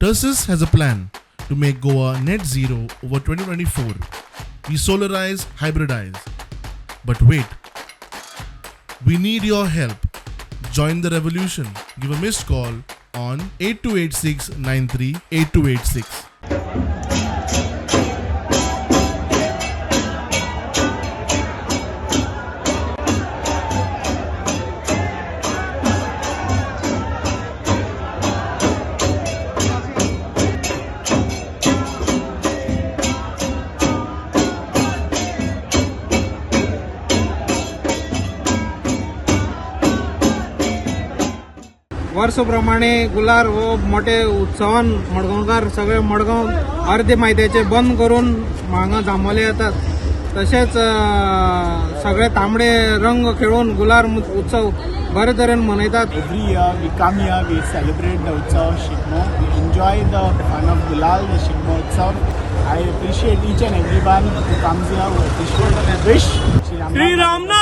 Tersus has a plan to make Goa net zero over 2024. We solarize, hybridize. But wait, we need your help. Join the revolution. Give a missed call on 8286 938286. वर्स प्रमाणे गुलार हो मोठे उत्सवान मडगांवकार सगळे मडगांव अर्दे मायद्याचे बंद करून हांगा जांबोले येतात. तशेंच सगळे तांबडे रंग खेळून गुलार उत्सव बरे तरेन मनयतात. Every year we come here, we celebrate the Utsav of Shigmo. We enjoy the fun of Gulal, the Shigmo Utsav. I appreciate each and everyone who comes here, who appreciate the wish. Shri Ram.